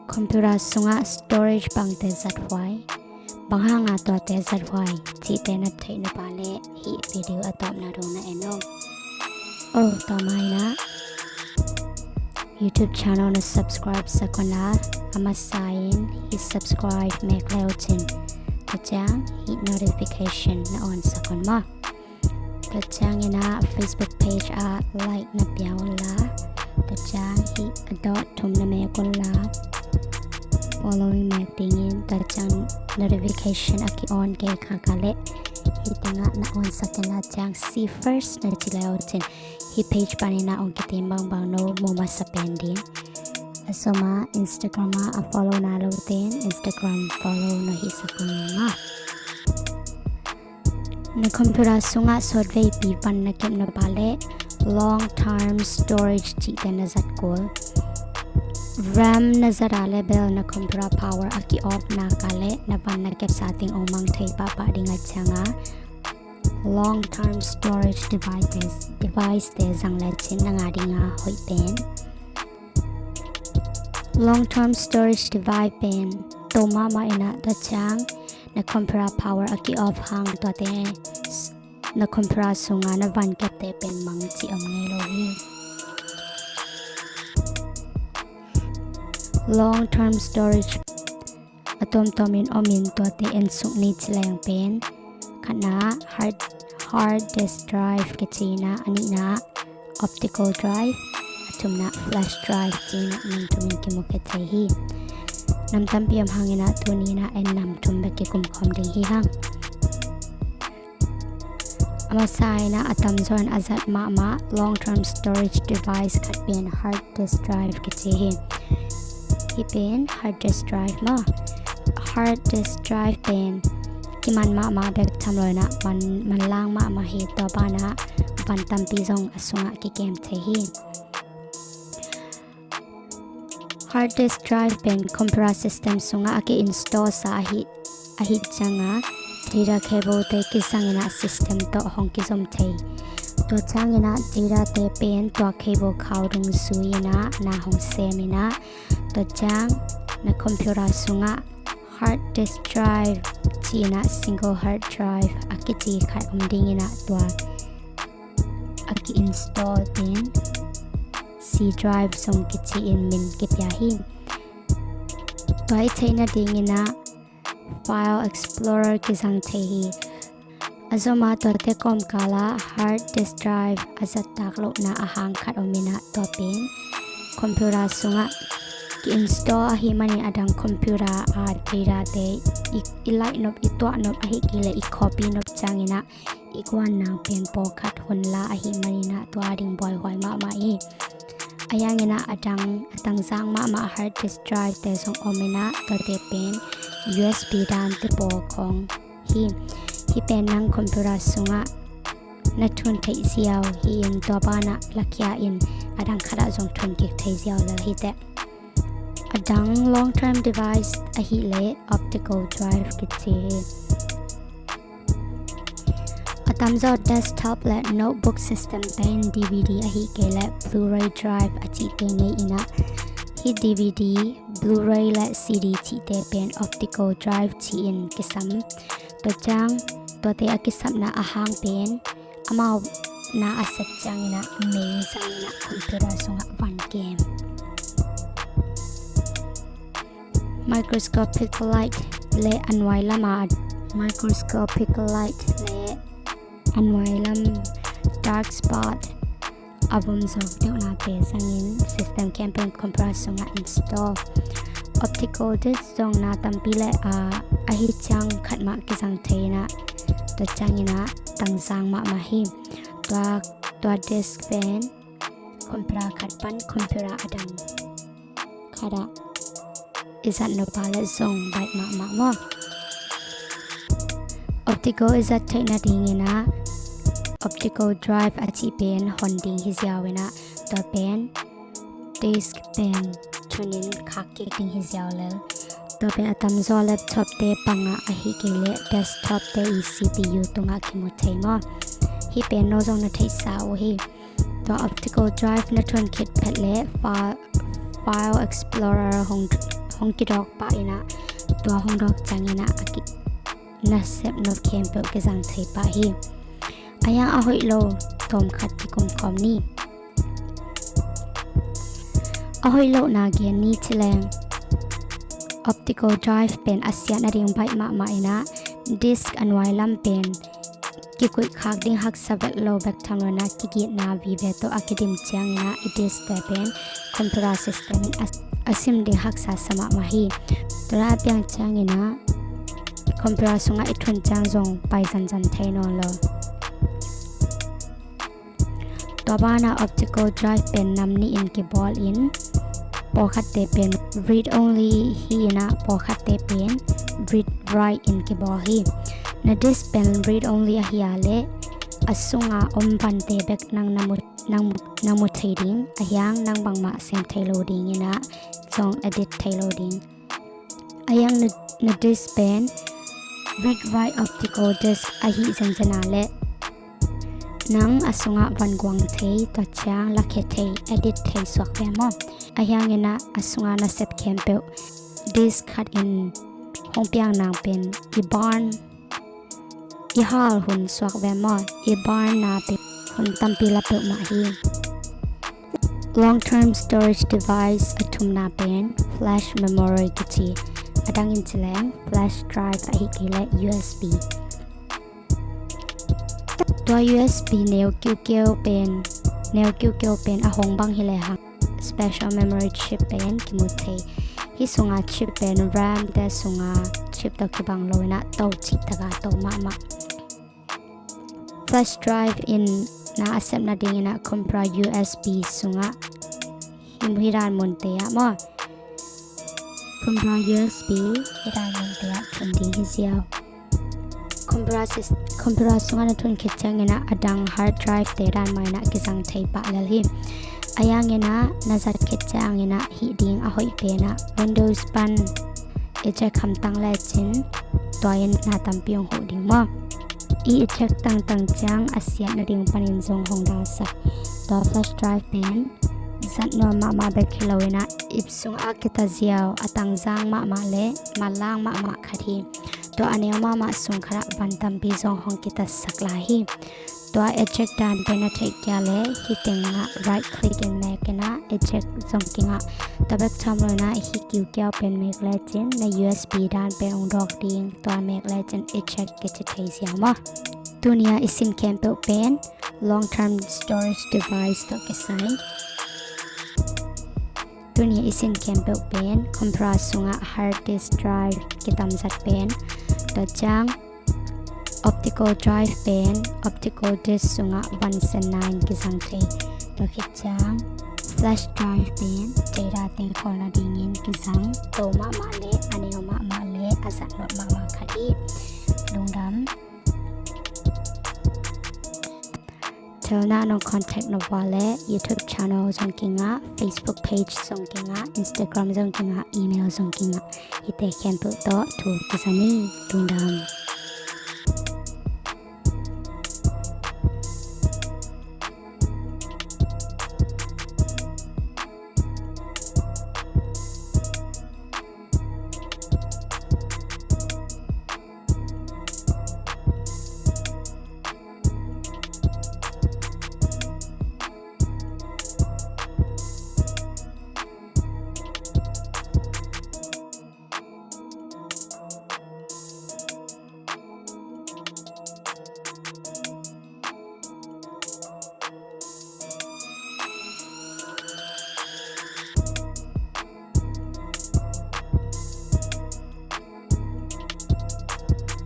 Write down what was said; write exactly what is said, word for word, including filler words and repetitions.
Computer sungah storage bangte zathuai, bang hanga tuate zathuai cihte na theih na pah leh hih video a tawpna dong na en aw. Oh, tua mah inah YouTube channel na subscribe sak un la, a masa in hih subscribe mek le uh cin, tua ciang hih notification na on sak un maw. Tua ciang inah Facebook page ah like na pia un la, tua ciang hih a dot thum na mek un la, following mek dingin, tua ciang notification a ki-on kei kha ka leh hih tengah na on sak in la, ciang see first na ci le uh cin, hih page pan inah ong kitim bangbang no mu masa pen ding. A sawma Instagram ah a follow na lo ten Instagram follow na hih sak un maw. Na computer sungah sawtveipi van na kep na pah leh long term storage cihte na zat kul. RAM na zat a leh bel na computer power a ki-off na ka leh na van na kepsa teng ong mang thei pahpah ding a cianga long term storage devices, device te zang le cin na ngah dinga hoih pen. Long term storage device pen to mahmah inah, tua ciang na computer power a ki-off hang tuate na computer sunga na van kepte pen mang cih om ngei lo hi. Long term storage a tuamtuamin omin tuate en suk ni ci leng pen, khatna hard, hard disk drive kici inah, a nihna optical drive, a thumna flash drive ci inah nam thumin kimu khe thei hi. Nam tampi om hang inah tuni inah en nam thum bek kikum khawm ding hi hang. A masa inah a tamzaw in a zat mahmah long term storage device khat pen hard disk drive kici hi. Hih pen hard disk drive maw. Hard disk drive pen kiman mahmah bek tham lo inah man, manlang mahmah hi, tua banah van tampi zong a sungah kikem thei hi. Hard disk drive pen computer system sungah a ki-install sa ahi, ahi cianga data cable te kizang inah system tawh hong kizom thei. Tua ciang inah data te pen tua cable khau dung zui inah na hong sem inah, tua ciang na computer sungah hard disk drive ci inah single hard drive a kici khat om ding inah tua a ki-install ten C drive zong kici in min kipia hi. Tua i theihna ding inah file explorer kizang thei hi. A zoma tuate kawmkala hard disk drive a zattak lohna a hang khat om inah, tua pen computer sungah ki-install ahi manin a dang computer a data te i, i laih nop, i tuah nop, ahi kei leh i copy nop ciang inah i guan nang pen pawlkhat hun la ahi man inah tua ding buaihuai mahmah hi. A yang inah a dang, a tangzang mahmah hard disk drive te zong om inah, tuate pen U S B dan te pawl khawng hi. Hih pen nang computer sungah na thun theih ziau hi in, tua banah lakhia in a dang khatah zong thun kik thei ziau lel hi teh. A dang long term device ahih leh optical drive kici hi. A tamzaw desktop le notebook system tein D V D ahih kei leh Blu-ray drive a cihte ngei inah, hih D V D, Blu-ray le C D cihte pen optical drive ci-in kisam. Tua ciang tuate a kisapna a hang pen amau na a sep ciang inah mei zang inah computer sungah van kem. Microscopic light le a nuai lama, microscopic light le a nuai lam dark spot a vom zawk deuhnate zangin system khempeuh computer sungah install. Optical disc zong na tampi le a, ahi ciang khat mah kizang thei inah, tua ciang inah tangzang mahmah hi. Tua, tua disc pen computer khat pan computer a dang khatah i zat nop a leh zong baih mahmah maw. Optical i zat theihna ding inah optical drive a cih pen hon ding hi ziau inah, tua pen disc pen thunin khak kik ding hi ziau lel. Tua pen a tamzaw laptop te pangah ahih kei leh desktop te i C P U tungah kimu thei maw. Hih pen no zong na theihsa uh hi. Tua optical drive na thun khit phet leh fa-, file explorer hong, hong kidawk pah in ah, tua hong dawk ciangin ah a ki nasep nop khempeuh kizang thei pah hi. A hiang a hoih lo tawmkhat kikum khawm ni. A hoih lohna gen ni ci leng, optical drive pen a siat nading baih mahmah in ah, disk a nuai lam pen kikuih khak ding haksa vet lo bek tham lo in ah, kigitna vive tawh a kidim ciangin ah, i disk te pen computer system in a, a sim ding haksa sa mahmah hi. Tua a piang ciangin ah, computer sungah i thun ciang zong pai zanzan thei nawn lo. Tua banah optical drive pen nam nih in kibawl in, pawlkhatte pen read only hi in ah, pawlkhatte pen read write in kibawl hi. Na disk pen read only ahi a leh, a sunga om vante bek nang na mu, nang, nang mu thei ding, a hiang nang bangmah sem thei lo ding in ah, zong edit thei lo ding. A hiang na, na disk pen read write optical disk ahi zenzen a leh, nang a sungah van guang thei, tua ciang lakhia thei, edit thei suak ve maw. A hiang in ah a sunga nasep khempeuh disk khat in hong piang nang pen i burn, i hal hun suak ve maw, i burn na pen hun tampi la peuhmah hi. Long term storage device a thumna pen flash memory kici, a dang in ci leng flash drive ahi kei leh U S B. Tua U S B neu kiukiu pen, neu kiukiu pen a hong bang hi lehang special memory chip pen kimu thei. Hih sunga chip pen RAM te sunga chip tawh kibang lo in ah, to cih tak a to mahmah. Flash drive in na a sep nading in ah computer U S B sungah hih dan munte ah maw, computer U S B hih dan munte ah thun ding hi ziau. Computer sys-, computer sungah na thun khit ciangin ah a dang hard drive te dan mah in ah kizang thei pah lel hi. A hiang in ah na zat khit ciangin ah hih ding a hoih pen ah Windows pan eject hamtang lecin, tua in na tampi hong huh ding maw. I eject tangtang ciang a siat nading panin zong hong dalsak. Tua flash drive pen zat nuam mahmah bek hi lo in ah, ip sungah a kita ziau, a tangzang mahmah leh manlang mahmah khat hi. Tua a neu mahmah sung khatah van tampi zong hong kitatsak lai hi. Tua eject dan pen na theih kei leh hih tengah right click in mek in ah eject zong kingah. Tua bek tham lo in ah hih kiukiau pen mek lecin na U S B dan pen hong dawk ding, tua mek lecin eject kici thei ziau maw. Tuni a i sin khempeuh pen long term storage device tawh kisai. Tuni a i sin khempeuh pen computer sungah hard disk drive kitamzat pen, tua ciang optical drive pen optical disk sungah van senna in kizang thei. Tua khit ciang flash drive pen ceidate kholna dingin kizang, to mahmah leh a neu mahmah leh a zat nuam mahmah khat hi. Lungdam. Thelna nong contact nop uh leh YouTube channel zong kingah, Facebook page zong kingah, Instagram zong kingah, email zong kingah. Hihte khempeuh tawh thu kizang ni. Lungdam.